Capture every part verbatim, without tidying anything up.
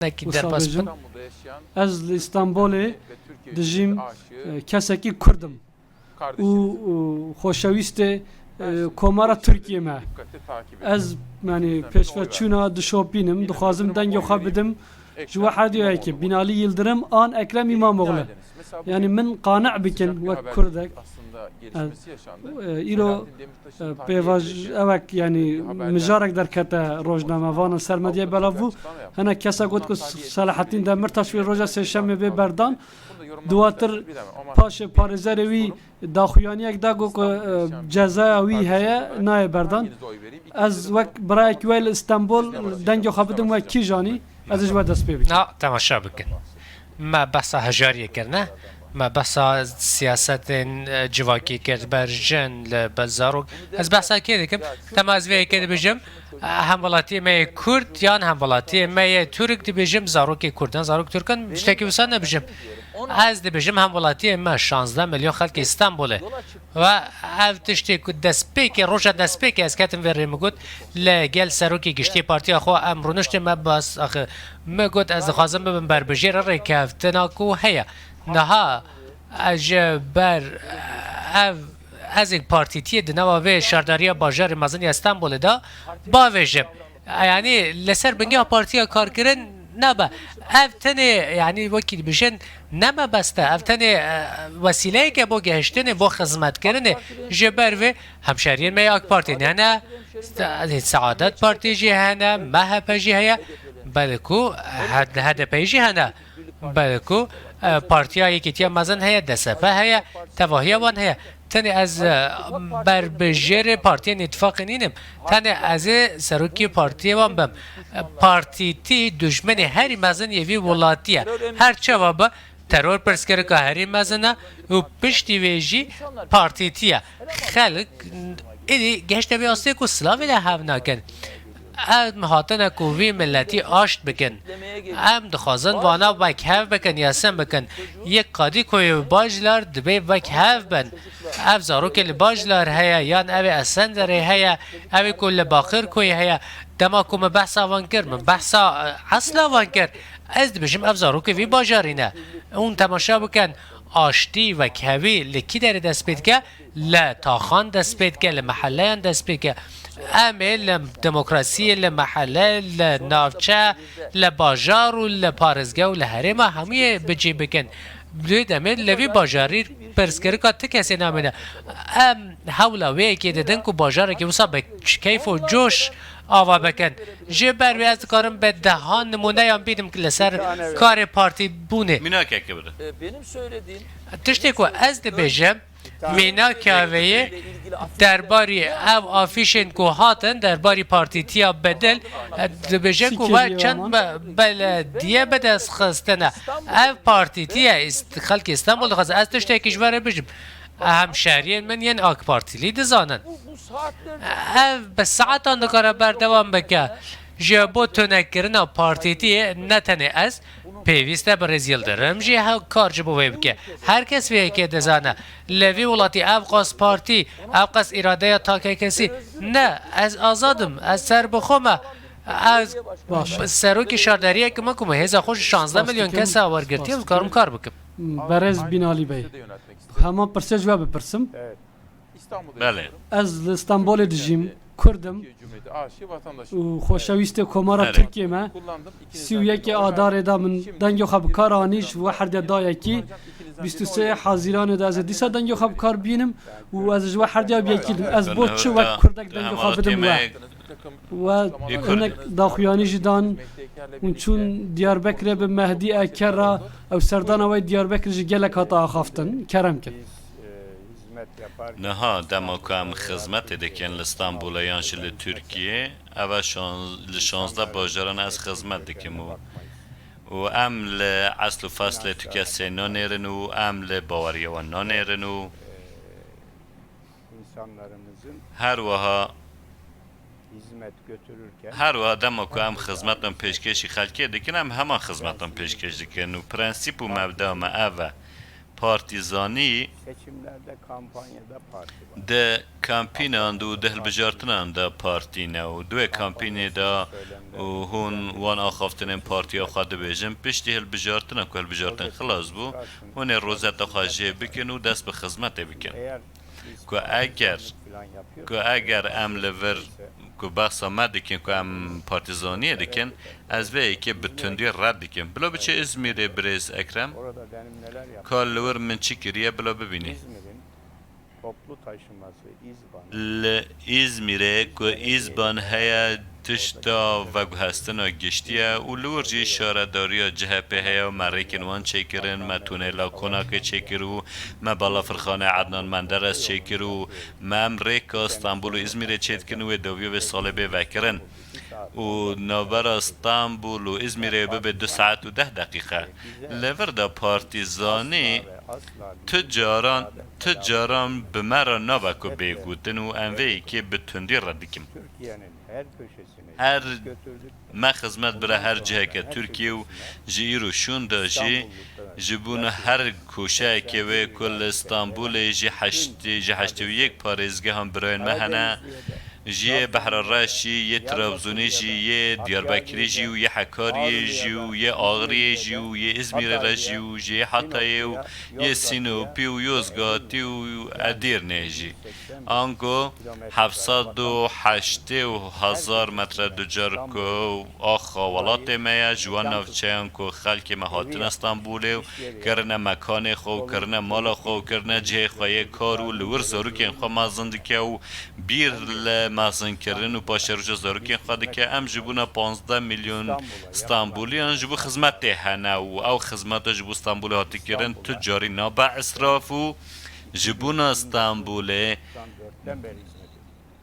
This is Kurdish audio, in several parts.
Nekî derbas bin. Ez li Îstanbolê dijîm, e, kesekî Kurd im û, û xoşewîstê, e, Komara Tirkiyê me. Ez, yanî, pêşveçûna dişopînim, dixwazim dengê xwe bidim ji we her duyayekê, Binalî Yildirim an Ekrem Îmamoğlu. Yanî min qane bikin wek Kurdek. Ez, e, îro, e, pêvaj-, ewek, yanî mijarek derkete rojnamevanan ser medyayê belav bû. Hinek kesa got ku Selahattin Demirtaş wê roja sêşemê bê berdan. Duwatir paşê parêzerê wî daxuyaniyek da, got ku, e, cezaya wî heye, nayê berdan. Ez wek birayek we li Stenbol dengê xwe bidim we Kîjanî, ez ê ji we dest pê bikim. Na, temaşa bikin. Me behsa hejariyê kirine, me behsa siyasetên, e, civakî kir, ber jin, li ber zarok. Ez behsa kê dikim? Dema ez vê yekê dibêjim, e, hemwelatiyê me yê Kurd yan hemwelatiyê me yê Tirk dibêjim, zarokê Kurd yan zarok Tirk in, tiştekî wisa nebêjim. Ez dibêjim hemwelatiyê me şazdeh milyon xelkê Stenbolê. Ve ev tiştê ku destpêkê, roja destpêkê ez ketim vê rê, min got, li gel serokê giştî partiya xwe em rûniştê me bas, axir min got, ez dixwazim bibim berbijêr rêkeftina ku heye. Niha ez ji ber ev, ez êk partîtiyê di nava vê şaredariya bajarê mezin ya Stenbolê de bavêjim. Yanî li ser bingeha partiya kar kirin nebe. Ev tenê, yanî wekî dibêjin, ne mebest e. Ev tenê, e, wesîleyek e bo gehiştinê, bo xizmetkirinê. Ji ber vê hemşeriyên me ya AK Partiyê hene, Sa-, Saadet Partî jî hene, M H P jî heye, belê ku H-, H D P jî hene. Belê ku, e, Partiya Yekîtiya Mezin heye, D S P heye, tevahiya wan heye. Tenê ez, e, berbijêrê partiyên îtifaqê nînim. Tenê ez ê serokê partiyê wan bim. E, partîtî dijmenê herî mezin yê vî welatî ye. Her çawa be, teror pirsgirêka herî mezin e û piştî vê jî partîtî ye. Xelk êdî gehişte vê astê ku silavê de hev nakin. Em hatine ku vî miletî aşt bikin. Em dixwazin vana wekhev bikin, yasen bikin. Yek Kadîkoyê Bajlar divê wekhev bin. Ev zarokê li Bajlar heye, yan ev ê Esenderê heye, ev ê ku li Baqirkoyê heye. Dema ku min behsa van kir, min behsa, e, esla van kir. Ez dibêjim ev zarokê vî bajarî ne. Hûn temaşa bikin, aştî, wekhevî li kî derê dest pê dike? Li taxan dest pê dike, li meheleyan dest pê dike. Em ê li demokrasiyê, li mehele, li navçe, li bajar û li parêzgeh û li herêma hemûyê bi cî bikin. Dê demê li vî bajarî pirsgirêka ti kesê namîne. Em hewla wê yekê didin ku bajarekî wisa bi keyf û coş ava bikin. Ji ber wê ez dikarim bi dehan nimûneyan bînim li ser karê partî bûnê. Mînakeke bide. Tiştê ku ez dibêjim, mînaka vê yê derbarî ev afîşên ku hatin, derbarî partîtiya bedel, dibêje ku ve çend be-, belediye bi dest xistine. Ev partîtiye îst-, xelkê Stenbol dixwaze. Ez tiştekî ji we re bijim. Hemşeriyên min yên AK Partilî dizanin. Ev bi saetan dikare berdewam bike. Ji bo tunekirina partîtiyê ne tenê ez, pêwîst e Birêz Yildirim jî he-, kar ji bo wê bike. Her kes vê yekê dizane. Li vî welatî ev qas partî, ev qas îradeya takekesî ne. Ez azad im, ez serbixwe me. Ez Baş. serokê şardariyeke me ku me hêza xwe ji şansdeh milyon kesa wergirtiye, ez dikarim kar bikim. Berêz Binalî Bey, heman pirsê ji we bipirsim. Belê. Ez li Stenbolê dijîm, Kurd im û xoşewîstê Komara Belê. Tirkiyê me. Sî û yekê Adarê de min dengê xwe bi kar anî, ji we herdiya dayekî. Bîst û sê Hezîranê de ez ê dîsa dengê xwe bi kar bînim û ez ji we herdiya bi yekî dim. Ez bo çi wek Kurdek dengê xwe bidim we? We hinek daxuyanî jî dan, hûn çûn Diyarbekirê bi Mehdî Eker re, ew serdana we Diyarbekir ji gelek hate axaftin. Kerem kin. Niha dema ku em xizmetê dikin li Stenbolê yan jî li Tirkiyê, ev e şan-, li şazdeh bajaran ez xizmet dikim û, û em li esl û feslê tu kesê nanêrin û em li baweriya wan nanêrin û her wiha Her wiha dema ku em xizmetan pêşkêşî xelkê dikin, em heman xizmetan pêşkêş dikin û prensîp û mebda me ev e. Partîzanî di kampînan de û di hilbijartinan de partî ne û di wê kampînê de û hûn wan axaftinên partiya xwe dibêjin, piştî hilbijartina ku hilbijartin xilas bû, hûn ê rozeta xwe jê bikin û dest bi xizmetê bikin. Ku eger, ku eger em li vir, ku behsa me dikin, ku em partîzaniyê dikin, ez vê yekê bi tundî red dikim. Bila biçe Îzmîrê, birêz Ekrem. Ka li wir min çi kiriye, bila bibînî. Li Îzmîrê ku Îzban heye, tişta veguhestina giştî ye û li wir jî şaredariya C H P heye û me rêkên wan çêkirin, me tunela Konakê çêkir û me balafirxanê Ednan Menderes çêkir û me em rêka Stenbul û Îzmîrê çêdikin û wê dawiya vê salê bê vekirin. Û navbera Stenbul û Îzmîrê bibe du saet û deh deqîqe. Li vir de partîzanî tu caran, tu caran bi me re nabe ku bê gotin û em vê yekê bi tundî red dikim. Her me xizmet bire her ciheke Tirkiyê û ji îro şûn de jî ji bona her koşeyekê wê ku li Stenbolê ji heştê, ji heştê û yek parêzgehan birayên me hene, ji yê Behra Reş jî, yê Trabzonê jî, yê Diyarbekirê jî û yê Hekariyê jî û yê Axiriyê jî û yê Îzmîrê re jî û ji yê Hatayê û yê Sînopî û Yozgatî û Edîrnê jî. Ango heft sed û heştê û hezar metre ducar ku axa welatê me ye, ji wan navçeyan ku xelkê me hatine Stenbolê û kirine mekanê xwe û kirine mala xwe û kirine cihê xwe yê kar û li wir zarokên xwe mezin dike û bîr li mezinkirin û paşeroja zarokên xwe dike. Em ji bona panzdeh milyon Stenboliyan ji bo xizmetê hene û ew xizmeta ji bo Stenbolê hatiye kirin tu carî nabe israf û ji bona Stenbolê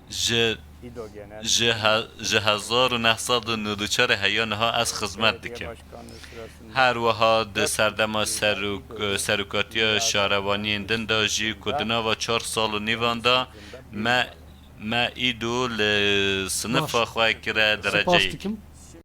ji, ji he-, ji hezar û neh sed û nod û çar heya niha ez xizmet dikim. Her wiha di serdema serok-, serokatiya şarewaniyên din de jî ku di nava çar sal û nîvan de me, me îdo li sinifa xwe kire dereceyek.